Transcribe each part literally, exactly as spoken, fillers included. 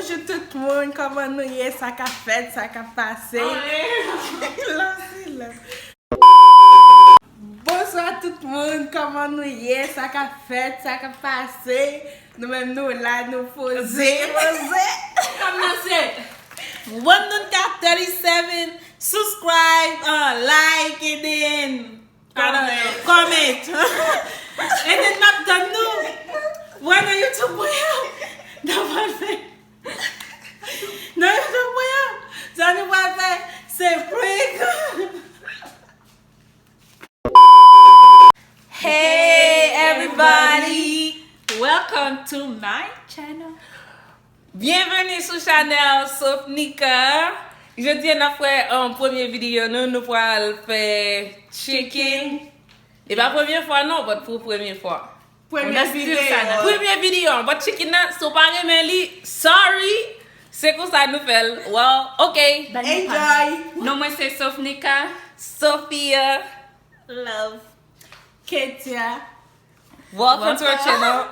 Bonjou tout moun, kòman nou ye? Sa k ap fèt, sa k ap pase? Lòsi la. Bonswa tout moun, kòman nou ye? Sa k ap fèt, sa k ap pase? Nou menm nou la, nou poze, poze. Kòm nan se one nunca thirty-seven, subscribe, uh, like, and then, I don't know, comment. And then m ap tann nou. Wè nan YouTube mwen an. Nan pral fè. Nan YouTube mwen an. Sa nou pral fè, se prank. Hey everybody! Welcome to my channel. Byenveni sou chanèl Sofnika. Jodi a n ap fè, um, premye videyo nou, nou pral fè chicken. E pa premye fwa non, but pou premye fwa. Premye videyo. Premye videyo, but chicken nan, si w pa renmen li, sorry. Se konsa nou fè l. Well, ok. Enjoy. Non mwen se Sofnika. Sophia. Love. Ketia. Welcome to our channel.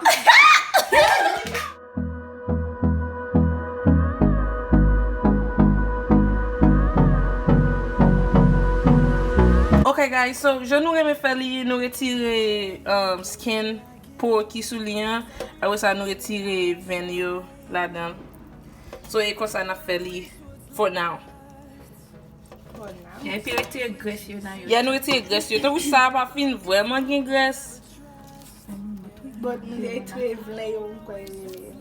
Ok guys, so jan nou renmen fè li, nou retire, um, skin po ki sou li an. Apre sa nou retire venn yo ladan. So e konsa n ap fè li for now. Epi retire grès yo nan yo. Ya, nou retire grès yo. Tankou sa pa fin vrèman gen grès. But nou retire venn yo, m kwè yo rele.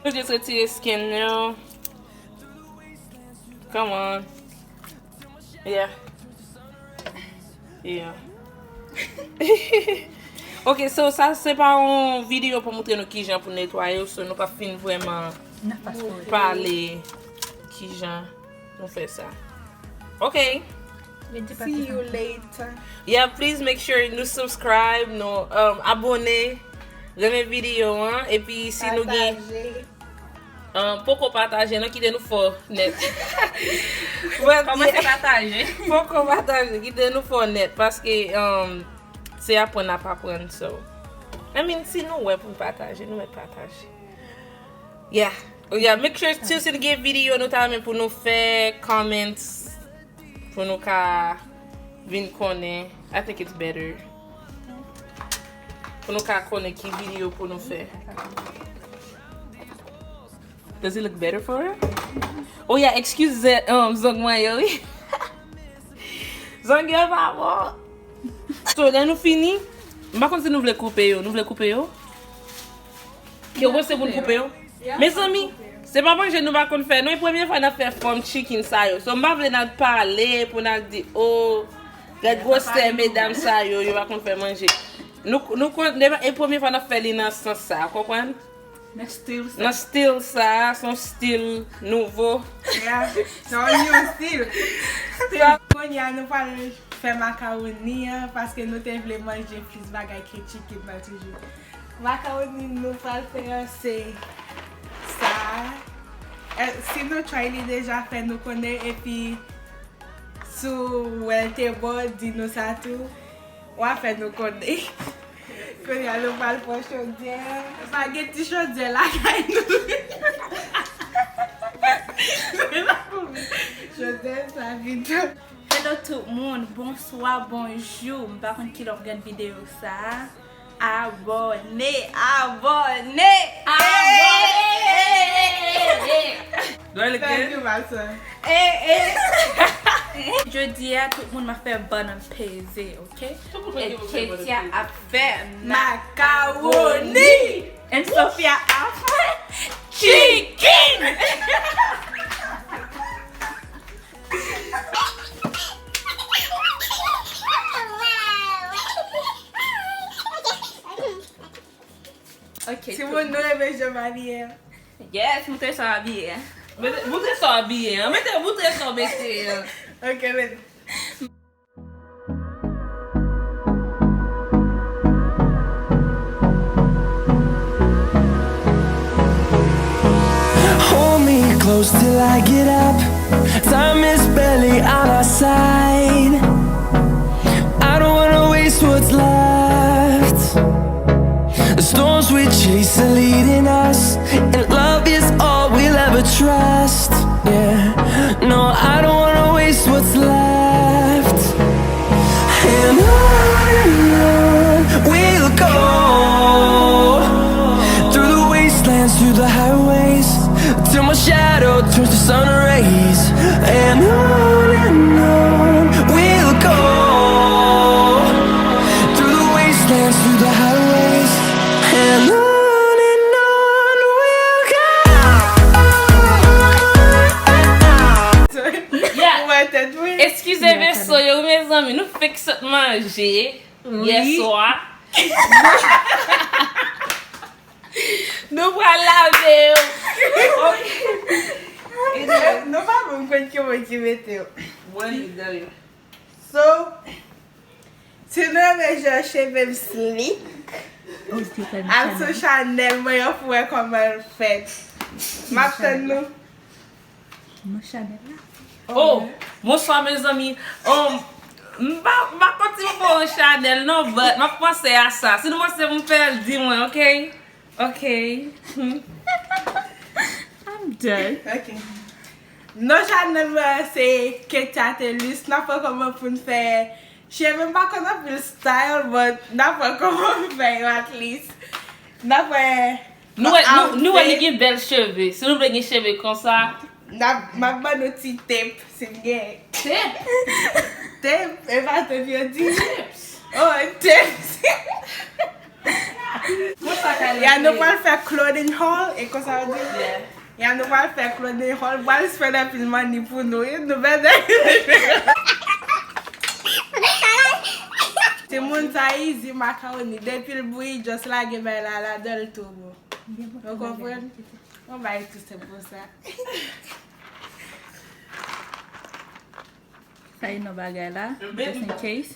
Nou just retire skin yo. Come on. Yeah. Yeah. Ok, so sa se pa yon videyo pou montre nou kijan pou netwaye yo, so nou pa fin vrèman pale kijan nou fè sa. Ok. See you later. Yeah, please make sure nou subscribe, nou, um, abone, renmen videyo an, epi si nou gen, um, poko pataje, non, kite nou fò nèt. Kòmanse pataje. Poko pataje, kite nou fò nèt, paske, um, se aprann n ap aprann, so. I mean, si nou wè pou n pataje, nou mèt pataje. Yeah. Yeah, make sure still si n gen videyo nou ta renmen pou nou fè, comments, pou nou ka vin konnen. I think it's better. Pou nou ka konnen ki videyo pou nou fè. Does it look better for her? Oh yeah, excuse the, um, zong mwen yo, wi. Zong yo pa bon. So, lè nou fini, m pa konn si nou vle koupe yo. Nou vle koupe yo? Ke w panse pou n koupe yo? Mezanmi, se pa manje nou pa konn fè, non. E premye fwa n ap fè fòm chicken sa yo. So, m pa vle n al pale pou n al di, "Oh, gad gwosè medam sa yo, yo pa konn fè manje." Nou, nou konn, e premye fwa n ap fè li nan sans sa, w konprann? Nan stil sa. Nan stil sa, se yon stil nouvo. Yeah, se yon new stil. Stil. Kounye a, nou pral fè makawoni an, paske nou te vle manje plis bagay ke chicken nan toujou. Makawoni nou pral fè an, se sa. Eh, si nou try li deja, fè nou konnen, epi si w wè l te bon, di nou sa tou. W a fè nou konnen. Kounye a, nou pral pran chodyè. Pa gen ti chodyè lakay nou. Chodyè sa vide. Hello tout moun, bonswa, bonjou. M pa konn kilè w ap gad videyo sa a. Abòne, abòne. Abòne. Do I look good? Thank you, my son. Eh, eh. Jodi a, tout moun m ap fè bannann peze, ok? E Ketia ap fè makawoni. And Sophia ap fè chicken. Ok, timoun, nou renmen jan m abiye a? Yes, moutre sa w abiye a. Mete, moutre sa w abiye a. Mete, moutre sa w mete a. Ok, mete. Hold me close till I get up. Time is barely on our side. I don't wanna waste what's left. Storms we chase are leading us, and love is all we'll ever trust. Yeah, no, I don't wanna waste what's left. And on and on we'll go, through the wastelands, through the highways, till my shadow turns to sun rays. And on and on we'll go, through the wastelands, through the highways, and on and on we'll go. Yeah. Eskize veso yo, wi, mezanmi, nou fenk sot manje yè swa. Nou pral lave yo. Nou pa menm konn ki moun ki mete yo. Mwen li dèyè. So, si nou renmen jan cheve m slick ak sou chanèl mwen an pou wè kòman l fèt. M ap tann nou. Nan chanèl la. Oh, bonswa, mezanmi. Um, m pa, m pa konn si m fè yon chanèl, non, but m ap panse a sa. Si nou panse pou m fè l, di mwen, ok? Ok. I'm done. Ok. Non, chanèl mwen se Ketia Telus. N ap wè kòman pou n fè cheve. M pa konn anpil style, but n ap wè kòman pou n fè yo at least. N ap wè. Nou wè, nou, nou wè li gen bèl cheve. Si nou vle gen cheve konsa, n ap, m ap ban nou ti tep, si m gen. Tep? Tep, e pa tep yo di? Tips. Oh, tips. Konsa ka rele. Ya, nou pral fè clothing haul, e konsa yo di? Yeah. Ya, nou pral fè clothing haul, pral spend anpil money pou nou, wi, nou bèbè. Timoun, sa easy macaroni. Depi l bouyi, just lage bay la ladan l tou bon. Ou konprann? Yon bagay tou senp konsa. Sa e nan bagay la, just in case.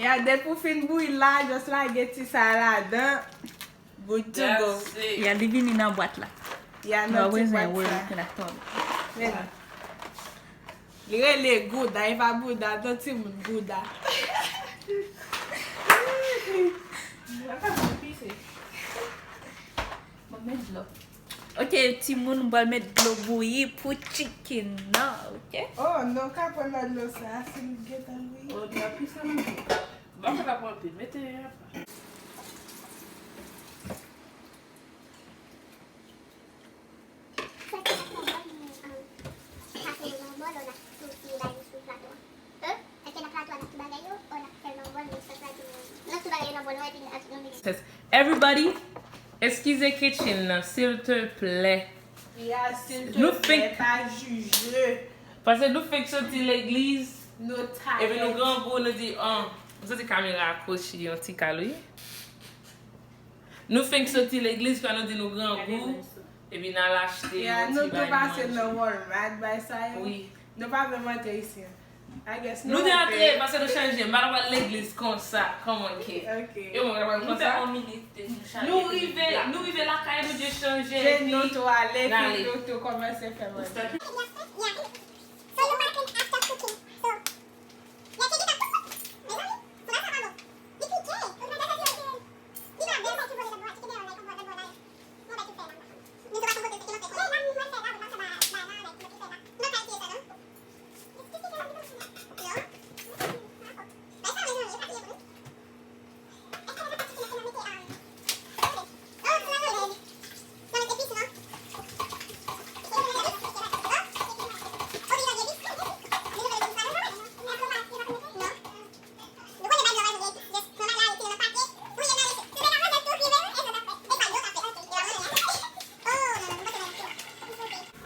Ya, depi w fin bouyi la, just lage ti sa ladan. Good to go. Ya, li vini nan bwat la. Ya, nan ti bwat sa. Nou pa bezwen worry pou l ap tonbe. Men. Li rele gouda, e pa bouda, non timoun, gouda. Mwen met dlo. Ok, timoun, m pral met dlo bouyi pou chicken nan, ok? Oh, non, ka pran nan dlo sa, si m gentan bouyi. Oh, nan pis la, m pa ka pran anpil. Mete apa. Sa se yon bòl, ou n ap tou ti bagay sou plato a. Hein? Èske n ap plato a, n ap tou bagay yo, ou n ap fè l nan bòl, men sans la tou, n ap tou bagay yo nan bòl, non, epi n ap, nou mele. Everybody, eskize Ketchin nan, silteplè. Ya, silteplè, pa jije. Paske nou fenk soti legliz, nou tired. Epi nou grangou, nou di, oh, nou santi kamera akwoche yon ti kal, wi. Nou fenk soti legliz, fè nou di nou grangou, epi n al achte yon ti bagay. Ya, nou tou pase nan Walmart, bay sa yo. Wi. Nou pa menm antre isi an. I guess nou te antre, paske nou chanje, m pa t ap al legliz konsa, come on, kid. Ok. Yo, mwen, mwen konsa. Nou rive, nou rive lakay, nou just chanje, epi nou tou ale, epi nou tou kòmanse fè manje. So you working after cooking. So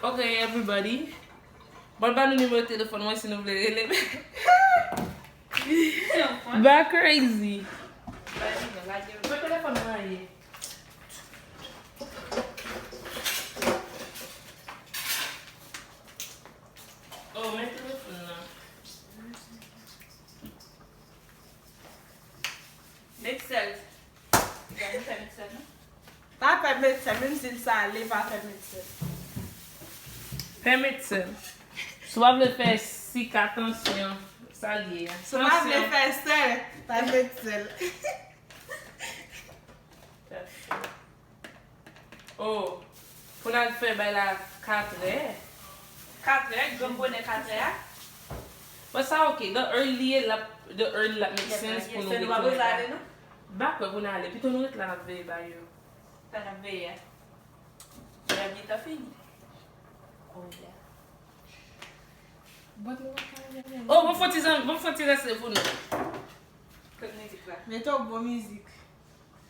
Ok, everybody. Bon, ban nou nimewo telefòn mwen si nou vle rele m. Ba crazy. Mwen telefòn mwen ye. Oh, men telefòn nan. Met sèl. Gade, fè met sèl, non? Pa fè met sèl, menm si l sale, pa fè met sèl. Fè met sèl. Si w pa vle fè sik a tansyon, sa l ye a. Si w pa vle fè sèl, pa met sèl. Oh, pou n al fè bay la katrè. Katrè, gran bonè katrè a. But sa ok, the early l ap, the early l ap make sense pou nou ret la. Ba kwè pou n ale, pito nou ret la n ap veye bay yo. Sa n ap veye a? Lè biten fini. Oh, yeah. But nou pa ka ale. Oh, bon fon ti zan, bon fon ti reste pou nou. Kot mizik la? Mete yon bon mizik.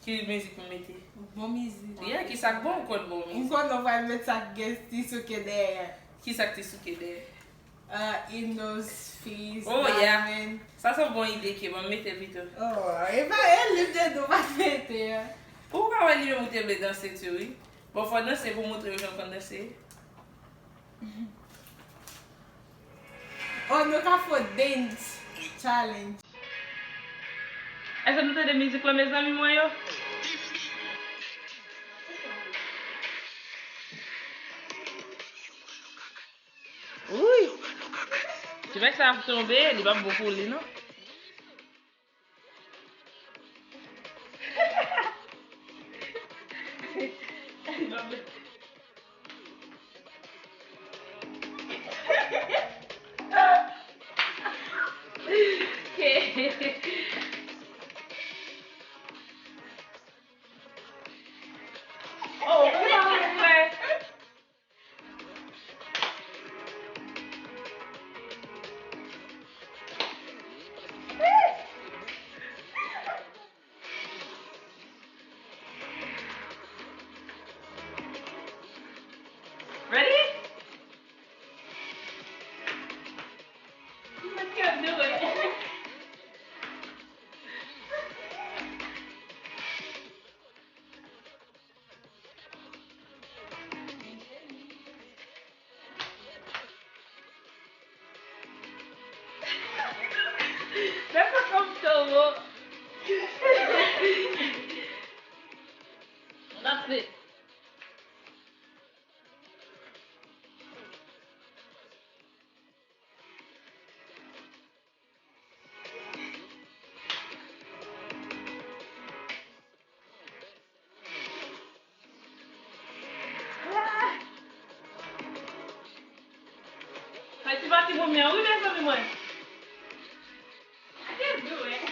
Ki mizik m mete? Bon mizik. Yeah, ki sa k bon, ou konn bon mizik. Ou konn nou pral met sa k gen ti souke dèyè. Ki sa k ti souke dèyè? Uh, in those fees, oh, yeah. Sa se yon bon ide, ke ban m mete l pito. Oh, e pa e li m te di w pa t mete a. Ou ka wè li menm ou te vle danse tou, wi. Bon, fò w danse pou w montre yo jan w konn danse. Oh, nou ka fè dance challenge. Èske nou tande mizik lan, mezanmi mwen yo? Wi. Ti nèg sa ap tonbe, li p ap bon pou li, non. Oh, ou pa wè. Ready? I can't do it. That's so comfortable. That's it. Ay, ti pati pou mwen, wi, mezanmi mwen. I can't do it.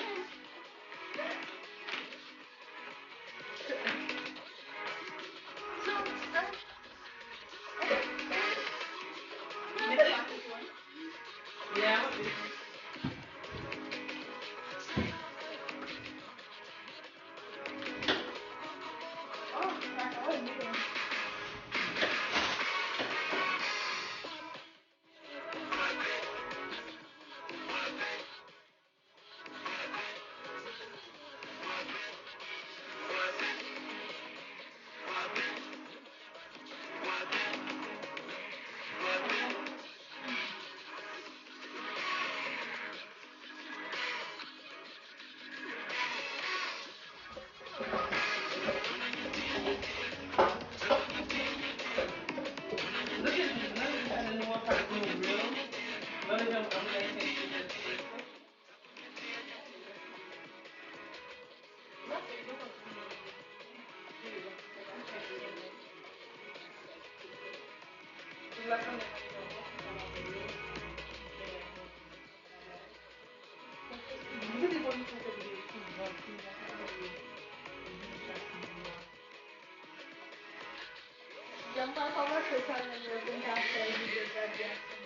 Jan m pral kòmanse challenge la pou m ka fè videyo gradyasyon.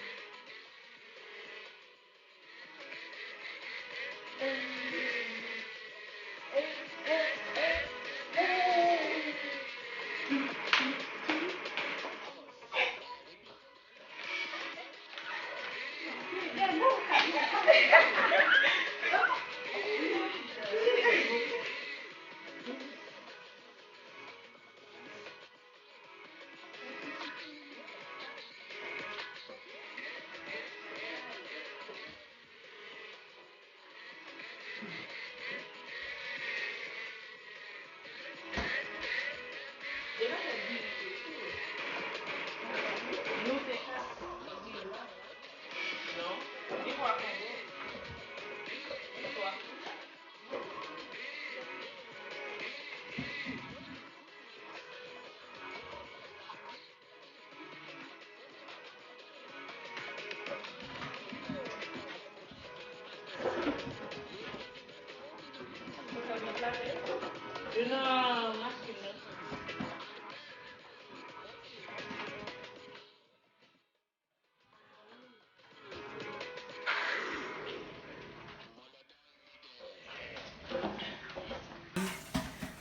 Yo nan machin nan.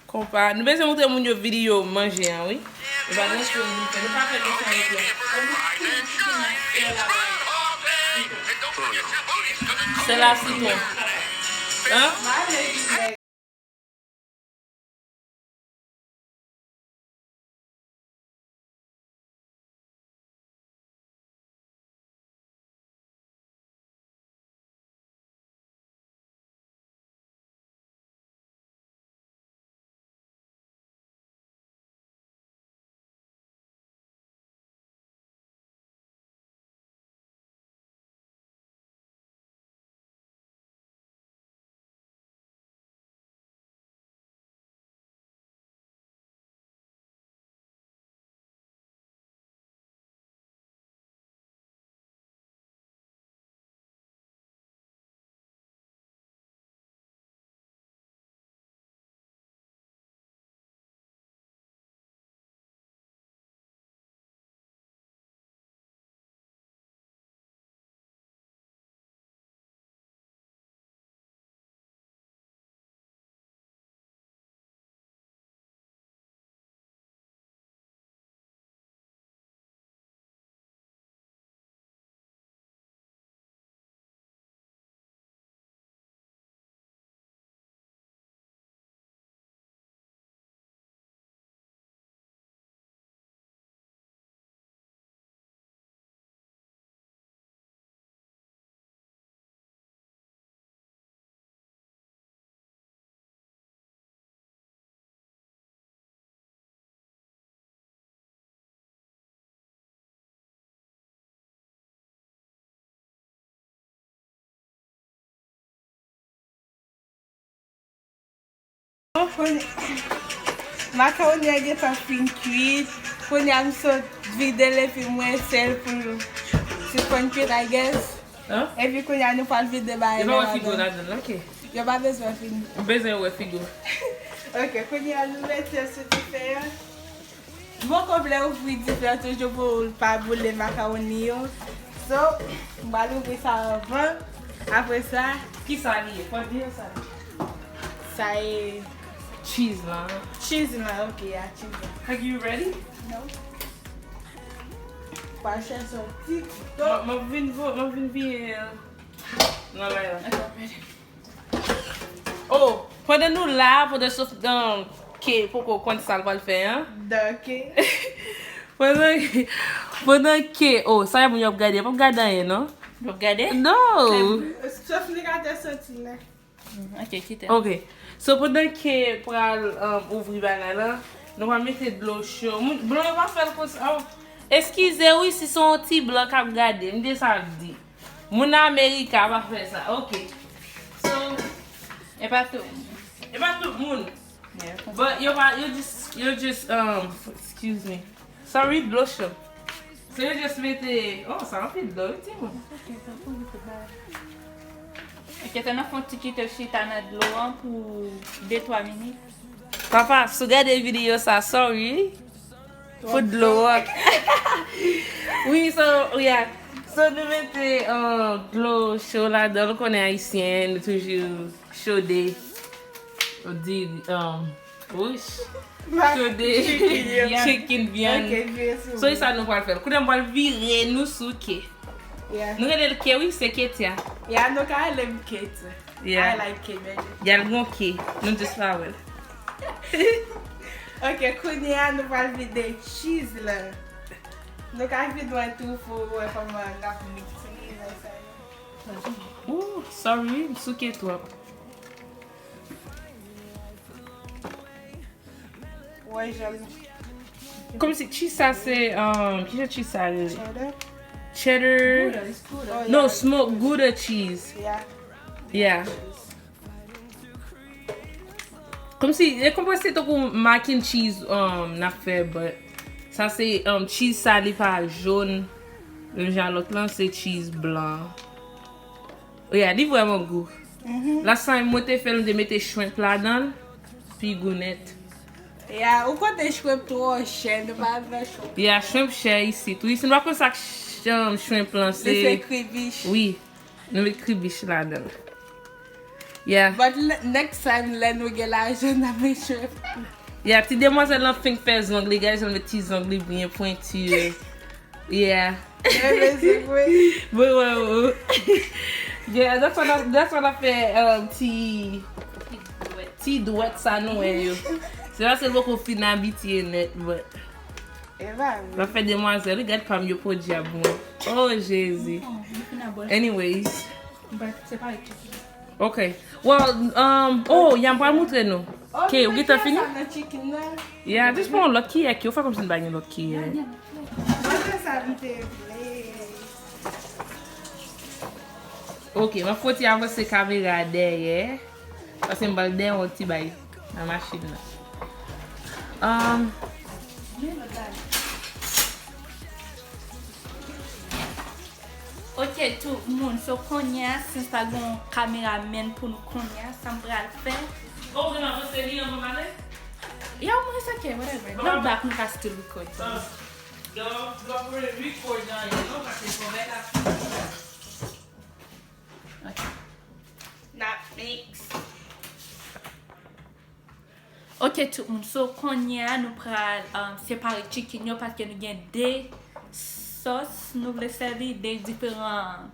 Konpa, nou bezwen montre moun yo videyo manje an, wi. E pa transfè moun fè, nou pa fè nou fè yo. Sèl a sitwon. An? Bon, kounye- makawoni an gentan fin kuit. Kounye a m sot vide l epi m wè sèl pou l sispann kuit, I guess. An? Epi kounye a nou pral vide bagay yo pa wè figo ladan l, ok. Yo pa bezwen fini. M bezwen wè figo. Ok, kounye a nou mete l sou dife an. M poko vle ouvri dife an toujou pou l pa boule makawoni yo. So, m pral ouvri sa anvan. Apre sa, ki sa li ye? Fò di yo sa li ye. Sa e cheese lan. Cheese lan, ok, ya, cheese lan. Are you ready? No. Pral chèche yon ti kouto. Mwen vin vo, mwen vin vire nan lay la. Ok, ready. Oh, pandan nou la, pandan Sophie ke poko konn sa l pral fè an. Pandan, pandan ke, oh, sa moun yo ap gade, yo p ap gade anyen, non? Yo ap gade? No. Sophie ka te soti la. Mm, ok, kite. Ok. So, pandan ke pral um, ouvri bagay la, nou pral mete dlo cho. Moun, blan yo pa fè l konsa. Oh. Eskize wi si se yon ti blan k ap gade. M te sa di. Moun Amerika pa fè sa. Ok. So, e pa tout. E pa tout moun. But yo pa, yo just, yo just, um, excuse me. Sorry, dlo cho. So yo just mete, oh, sa anpil dlo, wi, timoun. Ok, sa pou mete ba. Ok, se nan fon ti kite chita nan dlo an pou de twa minit. Papa, si w gade videyo sa, sorry. Pou dlo an. Wi, so, yeah. So, nou mete uh, dlo cho ladan, nou konnen ayisyen, nou toujou chode. Ou di, um, wouch. Chode chicken, vyann. So, e sa nou pral fè. Kounye a m pral vire nou sou ke. Yeah. Nou rele l ke, wi, se ketya. Yeah, nou ka rele m ketya. Yeah. I like ke, baby. Y al gon ke. Nou just pa wè l. Ok, kounye a nou pral vide cheese la. Nou ka vide yon tou pou wè kòman n ap mixe sa yo. Ooh, sorry, m souke twòp. Wè, jan l. Kòmsi cheese sa se, um, kijan cheese sa rele? Cheddar. Cheddar. Gouda, it's Gouda. Oh, no, yeah, smoke Gouda cheese. Yeah. Yeah. Kòmsi, e kòmsi se tankou mac and cheese um, n ap fè, but sa se um, cheese sa li pa jòn. Menm jan lòt lan se cheese blan. Oh yeah, li vrèman gou. Last time mwen te fè l, mwen te mete shrimp ladan l. Li gou nèt. Ya, ou konnen shrimp twò chè, nou pa nan shrimp. Ya, shrimp chè isit. Wi, si nou pa konn sa k ch-, um, shrimp lan, se. Se kribich. Wi, nou met kribich ladan l. Yeah. But le-, next time, lè nou gen lajan, n ap met shrimp. Yeah, ti demwazèl lan fenk fè zong li, guys, l met ti zong li byen pwenti. Yeah. Wi, wi, wi. Wi, wi, wi. Yeah, that's what I, that's what I fè, um, ti, ti dwèt sa nou wè yo. Se paske l poko fin abitye nèt, but. L ap fè demwazèl, wi, gad pa m yo podyab mwen. Oh, Jezi. Anyways. But se pa ekip. Ok. Well, um, oh, Yam pral moutre nou. Ke, ou gentan fini? Yeah, just pran yon lòt kiyè, ke, ou fè kòmsi n pa gen lòt kiyè. Mwen fè sa m te vle. Ok, m ap fè ti avanse kamera dèyè. Paske m pral dèyè yon ti bay nan machin nan. Um, Ok, tout moun. So, kounye a, since pa gen yon kameraman pou nou kounye a, sa m pral fè. Oh, ou gen avanse li anvan m ale? Yeah, mwen, it's okay, whatever. Lòt bak, nou ka still record. Ah, dò, dò pou record nan yo, non, paske fò bèl ap. Ok. N ap mix. Ok, tout moun. So, kounye a, nou pral, um, separe chicken yo paske nou gen de sòs nou vle sèvi, de diferan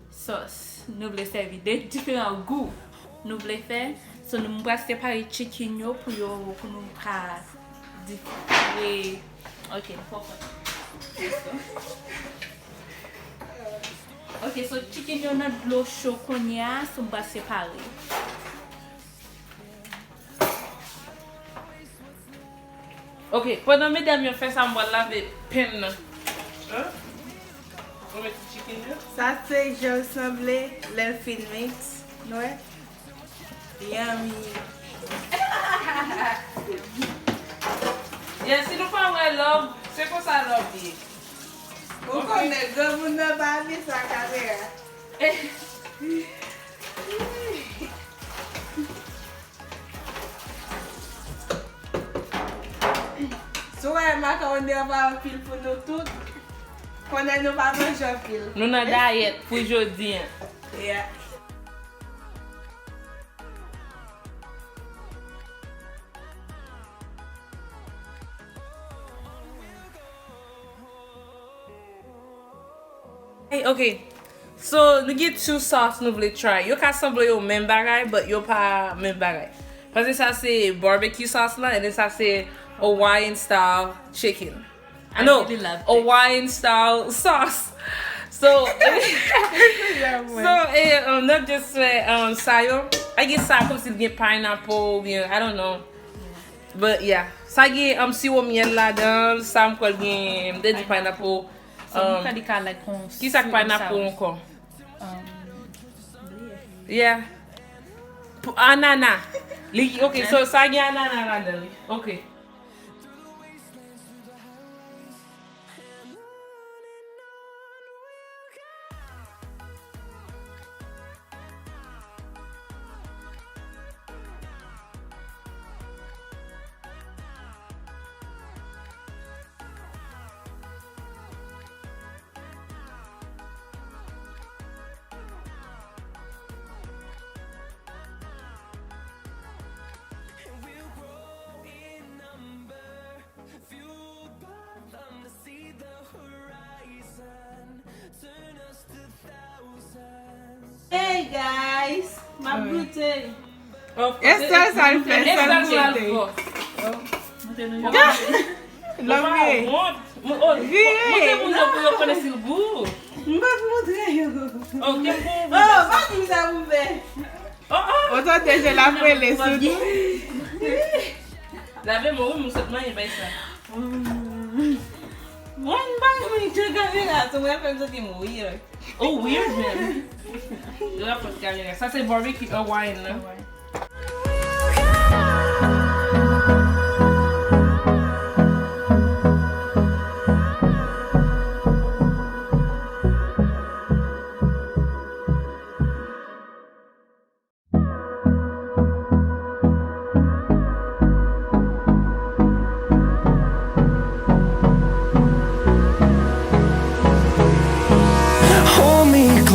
sòs nou vle sèvi, de diferan gou nou vle fè. So, nou, m pral separe chicken yo pou yo, pou nou ka difere. Ok, nou pran kont. Ok, so chicken yo nan dlo cho kounye a, so m pral separe. Ok, pandan medam yo fè sa, m pral lave pen nan. Hein? Ou met ti chicken yo? Sa se jan l sanble lè l fin mix, nou wè? Yummy. Yeah, si nou pa wè love, se konsa love ye. Ou konnen granmoun nan pa vle sa kamera. Si w wè makawoni an pa anpil pou nou tout, konnen nou pa manje anpil. Nou nan dayèt pou jodi a. Yeah. Hey, ok. So, nou gen two sauce nou vle try. Yo ka sanble yo menm bagay, but yo pa menm bagay. Paske sa se barbecue sauce lan, and then sa se Hawaiian style chicken. I know, really love it. Hawaiian style sauce. So, so, eh, um, n ap just fè, um, sa yo. I guess sa kòmsi l gen pineapple, oubyen, I don't know. But yeah, sa gen, um, siwo myèl ladan l, sa m kwè l gen, m te di pineapple. So, um, m kwè li ka like yon ki sa k sweet and pineapple sour ankò? Um, yeah. P-, anana. Li, ok, so sa gen anana ladan li. Ok. Hey guys, m ap goute. Esther sa l fè, sa l mete. Love it. Vire. Montre moun yo pou yo konnen si l gou. M p ap montre yo. Oh, pa di m sa pou fè. Oh, oh. Ou tande je l ap rele sou nou. Lave men w, wi, m sot manyen bay sa. Mwen, m pa konn jan kamera tou, mwen fè m santi m weird. Oh, weird menm. Yo rapòt kamera. Sa se barbecue Hawaiian nan.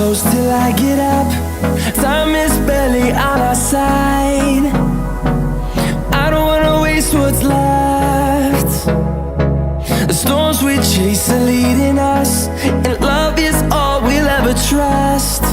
Close till I get up. Time is barely on our side. I don't wanna waste what's left. The storms we chase are leading us, and love is all we'll ever trust.